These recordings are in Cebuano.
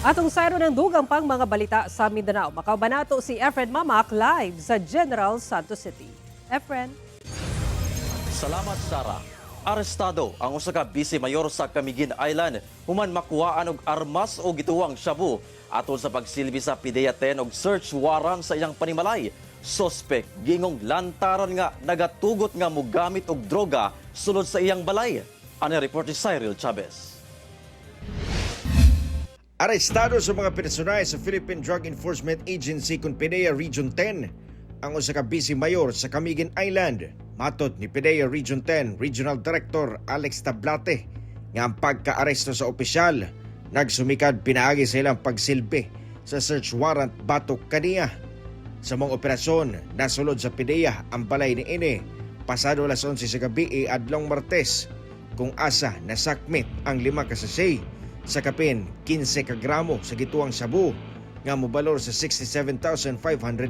Atong sayro ng dugang pang mga balita sa Mindanao. Makauban nato si Efren Mamac live sa General Santos City. Efren. Salamat, Sara. Arestado ang usa ka vice mayor sa Camiguin Island human makuhaan og armas o gituwang shabu atol sa pagsilbi sa PDEA 10 og search warrant sa iyang panimalay. Suspect gingong lantaran nga nagatugot nga mogamit og droga sulod sa iyang balay. Ani report ni Cyril Chavez. Arestado sa mga personahe sa Philippine Drug Enforcement Agency kon PDEA Region 10 ang usa ka vice mayor sa Camiguin Island. Matod ni PDEA Region 10 Regional Director Alex Tablate nga ang pagkaaresto sa opisyal nagsumikad pinaagi sa ilang pagsilbi sa search warrant batok kaniya. Sa maong operasyon, nasulod sa PDEA ang balay ni ini pasado alas 11 sa gabi adlong Martes kung asa nasakmit ang 5 ka sachet sa kapin 15 ka gramo sa gituwang sabu nga mobalor sa 67,500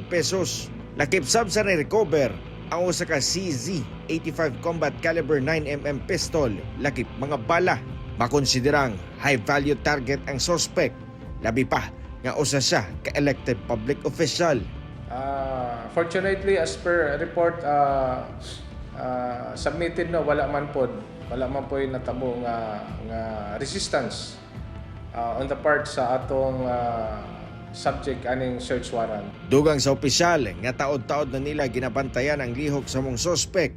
pesos. Lakip sab sa recover ang usa ka CZ-85 Combat Caliber 9 mm pistol lakip mga bala. Makonsiderang high value target ang suspect, labi pa nga usa siya ka elected public official. Fortunately, as per report submitted, no, wala man po yung natabo nga resistance on the part sa atong subject aning search warrant. Dugang sa opisyal nga taod-taod na nila ginabantayan ang lihok sa maong suspect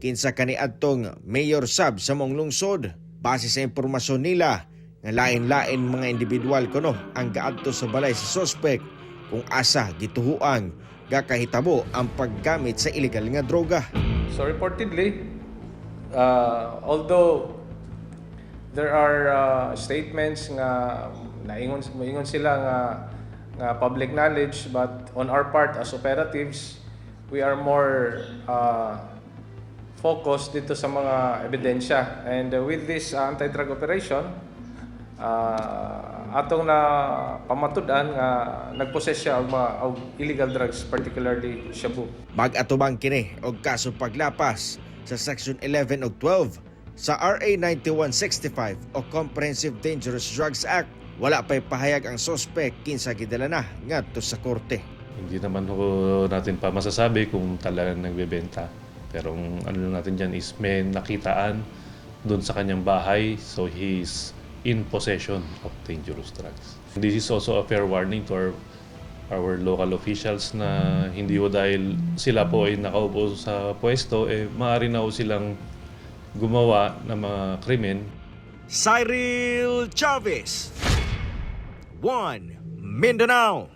kinsa kaniadtong mayor sab sa maong lungsod. Base sa impormasyon nila nga lain-lain mga individual kuno ang gaadto sa balay sa suspect kung asa gituhuang gakahitabo ang paggamit sa illegal nga droga. So reportedly, although there are statements nga naingon moingon sila nga public knowledge, but on our part as operatives, we are more focused dito sa mga ebidensya, and with this anti-drug operation, atong na pamatud-an nga nagpossess siya og illegal drugs, particularly shabu. Mag-atubang kini og kaso paglapas sa Section 11 ug 12 sa RA 9165 o Comprehensive Dangerous Drugs Act. Wala pa'y pahayag ang suspect kinsa gidala na ngadto sa korte. Hindi naman ho natin pa masasabi kung talagang nagbebenta. Pero ang ano lang natin dyan is may nakitaan doon sa kanyang bahay. So he's in possession of dangerous drugs. This is also a fair warning to our local officials na hindi ho dahil sila po ay nakaupo sa pwesto, eh maaari na ho silang gumawa ng mga krimen. Cyril Chavez, 1 Mindanao.